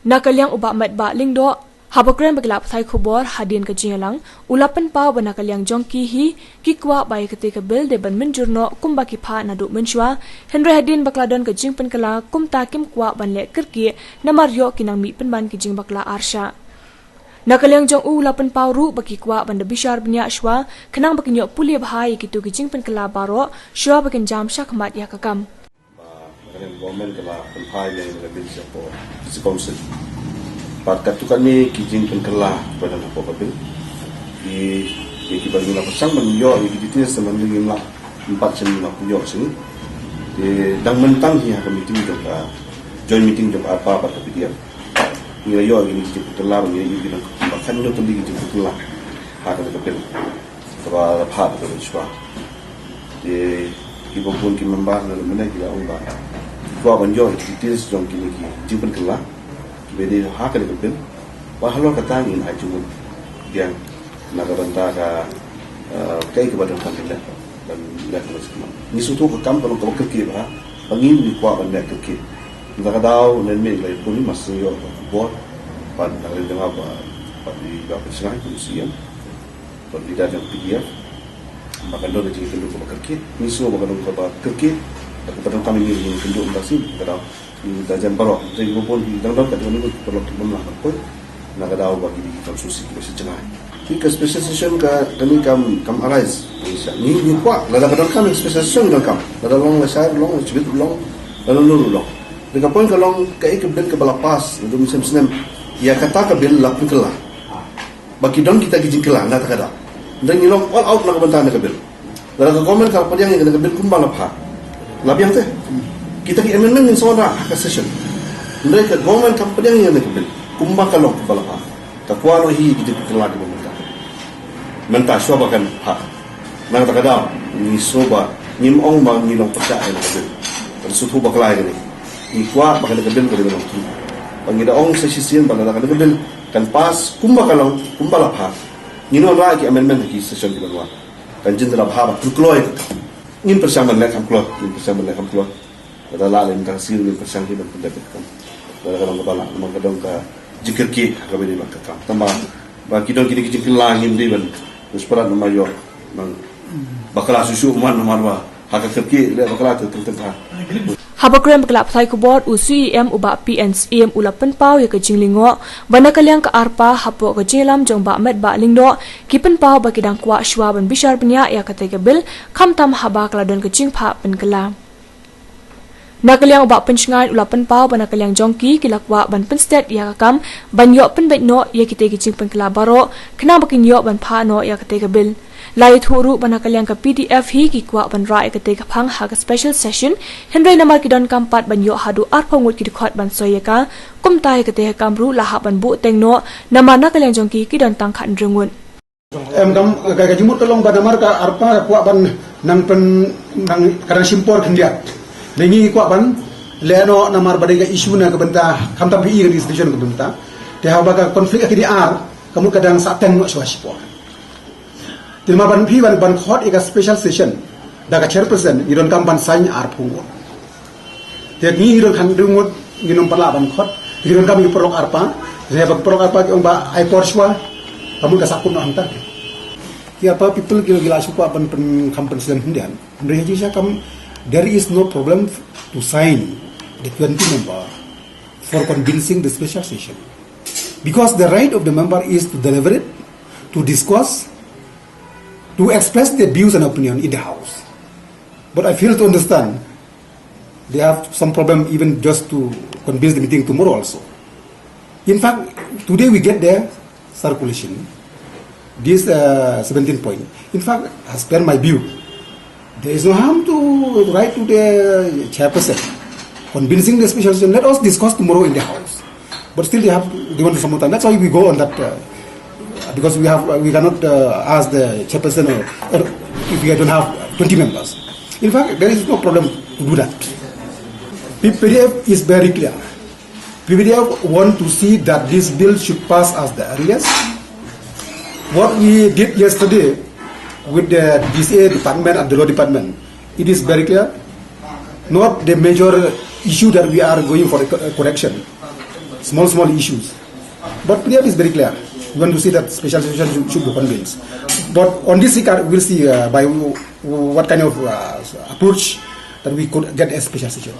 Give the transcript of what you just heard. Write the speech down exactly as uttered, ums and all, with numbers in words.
Na ka liang u Bah Metbah Lyngdoh, haba kren bad ki lad pathai khubor hadien ka jingïalang, u la pynpaw ba na ka liang jong ki hi, ki kwah ba ïa katei ka bill dei ban mynjur noh kumba ki phah naduh mynshwa, hynrei hadien ba ka la don ka jingpynkylla kumta kim kwah ban leh kyrkieh namar ïoh ki nang mih pynban ki jingbakla arshah. Na ka liang jong u la pynpaw ruh ba ki kwah ban da bishar bniah shwa, khnang ba kin ïoh pule bha ïa kito ki jingpynkylla baroh shwa ba kin jam shakhmat ïa ka kam. Ba ka liang government ka la pynphai ïa ka bill sha ka District Council. Bad katto katne ki jingpynkylla ba don hapoh ka bill, ki, ki, kiba ngi la pyrshang ban ïoh ïa ki details, namar ngim lah ban pat shem, ngim lah ban ïoh shen. Te dang mynta hi ha ka meeting jong ka, joint meeting jong ka ARPA bad ka PDF, ngi la ïoh ïa ki jingpynkylla, ba ngi la ïoh ïa ki dang kumba khatsan tylli ki jingpynkylla ha kane ka bill kaba la phah da ka mynshwa. Te kiba bun ki member na mynne ki la ong ba ki kwah ban ïoh ïa ki details jong kine ki jingpynkylla kiba dei ha kane ka bill. Bad halor kata ngin ai jingmut biang na ka bynta ka, eh, kaei kaba donkam ban leh, ban leh ka, ngi sngewthuh ka kam ka long kaba kyrkieh bha, ba ngi, ngi kwah ban leh kyrkieh. Mynta ka daw, mynne ngi la ïaphone, ma shu ïoh ka khubor, bad na ka liang jong nga ba, bad i Bah Pynshngaiñ kum u CEM, bad leader jong PDF, ba kan don ka jingïakynduh kaba kyrkieh. Ngi sngew ba kan don kaba kyrkieh, bad kaba donkam ïa ngi, ngi kynduh mynta shi, mynta ka daw. Ngi da jan baroh, te kiba bun ki dang don katto katne ki paralok ki bym lah ban poi na ka daw ba ki dei ki constituency kiba sha jngai. Te ka special session ka, kane kam, kam arise. Ngi, ngi kwah lada ka donkam special session, donkam, lada long lashai ruh long, lashibit ruh long, lada long ruh long. Te ka point ka long, kaei ka bill kaba la pass naduh mynshem snem, ïa kata ka bill la pynkylla. Ba ki don kita ki jingkylla na kata ka daw. Hynrei ngi long all out na ka bynta kane ka bill. Lada ka government ka la pdiang ïa kane ka bill kumba la phah, la biang te. Kita ki amendment ngin sa wanrah ha ka session. Hynrei ka government kam pdiang ïa kane ka bill kumba ka long, kumba la phah. Ka kwah noh hi ki jingpynkylla kiba mynta, mynta shwa ba kan phah. Na kata ka daw ngi sngew ba, ngim ong ba ngi long pyrshah ïa kane ka bill. Ka sngewthuh bakla ïa kane. Ngi kwah ba kane ka bill ka dei ban long through. Ba ngi da ong sa shisien ba lada kane ka bill kan pass kumba ka long, kumba la phah, ngin wanrah ïa ki amendment ha ki session kiban wan. Kan jin da la bha ba pynkloi. Ngin pyrshang ban leh kham kloi, ngin pyrshang ban leh kham kloi. Lada lah leh mynta ka sngi ngin pyrshang hi ban pyndep ïa ka kam. Lada ka long kaba lah, namar ka don ka jingkyrkieh ha kaba ïadei bad ka kam. Tangba ba ki don kine ki jingkylla, ngim dei ban, ban sngewpalat namar ïoh nang bakla shuh shuh, man, namar ba ha ka kyrkieh leh bakla te teng teng ha. Haba kren bad ki lad pathai khubor, u CEM u Bah P N Syiem u la pynpaw ïa ka jinglyngngoh ba na ka liang ka ARPA hapoh ka jingïalam jong Bah Metbah Lyngdoh, ki pynpaw ba ki dang kwah shwa ban bishar bniah ïa katei ka bill, khamtam haba ka la don ka jingphah pynkylla. Na ka liang u Bah Pynshngaiñ u la pynpaw ba na ka liang jong ki, ki la kwah ban pynsted ïa ka kam ban ïoh pynbeit noh ïa kitei ki jingpynkylla baroh, khnang ba kin ïoh ban phah noh ïa katei ka bill. La ïathuh ruh ba na ka liang ka PDF hi ki kwah ban rah ïa katei ka phang ha ka special session, hynrei namar ki donkam pat ban ïoh haduh arphew ngut ki dkhot ban soi ïa ka, kumta ïa katei ka kam ruh la hap ban buh teng noh, namar na ka liang jong ki, ki don tang khathynriew ngut. Em, kam, ka, ka jingmut ka long ba namar ka ARPA ka kwah ban nang pyn, nang, ka nang shim por khyndiat. Ngi ngi kwah ban leh noh namar ba dei ka issue na ka bynta, khamtam phi i ka institution ka bynta. Te haba ka conflict ka D R, ka mut ka dang sah teng noh shwa shipor. Te namar ban phi ban, ban khot ïa ka special session da ka chairperson, ngi donkam ban sign arphew ngut. Te ngi, ngi don khathynriew ngut, ngim pat lah ban khot. Ngi donkam ïa ki paralok ARPA. Te ba ki paralok ARPA ki ong ba ai por shwa, ka mut ka sah kut noh hangta. Ki ARPA people ki, ki la shu kwah ban pyn, kham pynslem khyndiat. Hynrei ha jingshisha kam, there is no problem to sign the twenty member for convening the special session. Because the right of the member is to deliberate, to discuss, to express their views and opinion in the House. But I fail to understand, they have some problem even just to convene the meeting tomorrow also. In fact, today we get their circulation, this, uh, seventeen point. In fact, as per my view, there is no harm to write to the chairperson, convening the special session. Let us discuss tomorrow in the House. But still, they have, they want some more time. That's why we go on that, uh, because we have, we cannot, uh, ask the chairperson, uh, uh, if we don't have twenty members. In fact, there is no problem to do that. P-, PDF is very clear. P P D F want to see that this bill should pass as the earliest. What we did yesterday with the D C A department and the law department, it is very clear. Not the major issue that we are going for a co-, a correction. Small, small issues. But P D F is very clear. We want to see that special session should, should be convened. But on this regard, we'll see uh, by w- w- what kind of uh, approach that we could get a special session.